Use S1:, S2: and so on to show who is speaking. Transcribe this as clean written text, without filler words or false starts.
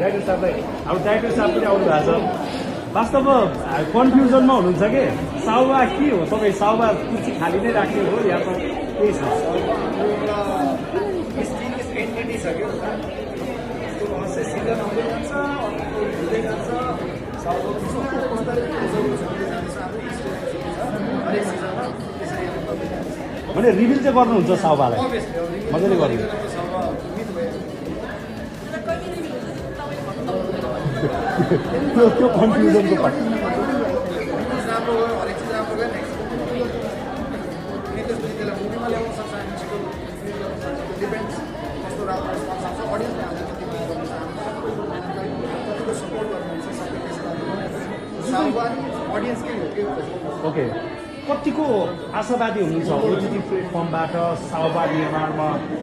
S1: director साहबलाई अब director साहब पनि आउनु भएको छ वास्तवमा कन्फ्युजनमा हुनुहुन्छ कि साउबा के हो तपाईँ साउबा कुर्सी खाली नै राख्ने हो या त केही छ भने रिभिल चाहिँ गर्नुहुन्छ साउबालाई मजाले गर्नु त्यो कन्फ्युजनको पार्ट ओके कतिको आशावादी हुनुहुन्छ ओटिटी प्लेटफर्मबाट साउबा निर्माणमा